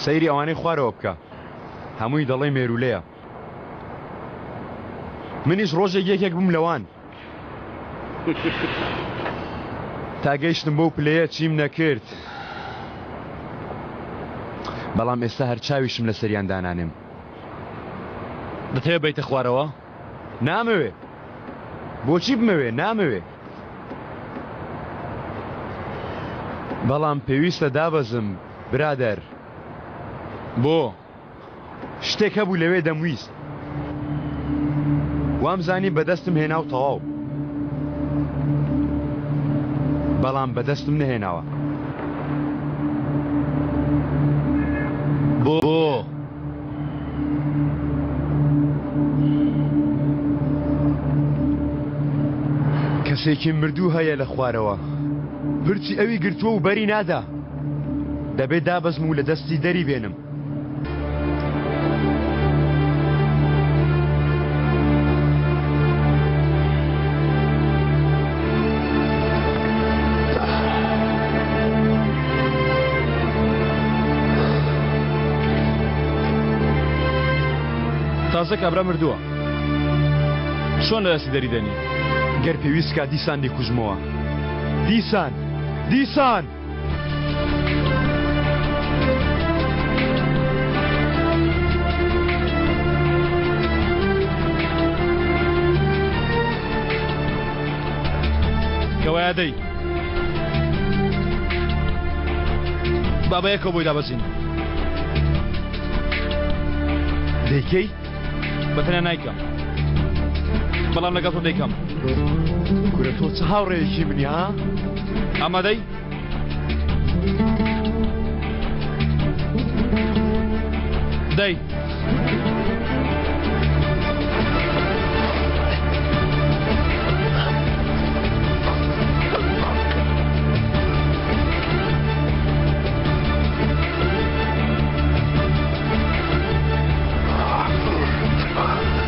سەیری ئەوانەی خوارەوە بکە هەمووی دەڵێی مێروولەیە. منیش ڕۆژێک یەکێک بووم لەوان. تا گەیشتم بەو پلەیە چیم نەکرد. بەڵام ئێستا هەر چاویشم لەسەریان دانانێم. دەتەوێ بێیتە خوارەوە؟ نامەوێ. بۆچی بمەوێ؟ نامەوێ. بەڵام پێویستە دابەزم برادەر. بۆ؟ شتێک هەبوو لەوێ دەمویست. وامزانی بەدەستم هێنا و تەواو. بەڵام بەدەستم نەهێناوە. بۆ؟ کەسێکی مردوو هەیە لە خوارەوە. پرچی ئەوی گرتووە و بەری نادا. دەبێ دابەزم و لە دەستی دەری بێنم. تازە کابرا مردووە چۆن لە دەستی دەری دێنی؟ گەر پێویست کا دیسان دیکوژمەوە. دیسان! دیسان! کەوایە دەی با بەیەکەوە بۆی دابەزین. دەیکەی؟ بە تەنیا نایکەم بەڵام لەگەڵ تۆ دەیکەم. کورە تۆ چ هاوڕێیەکی منی ها؟ ئامادەی؟ دەی.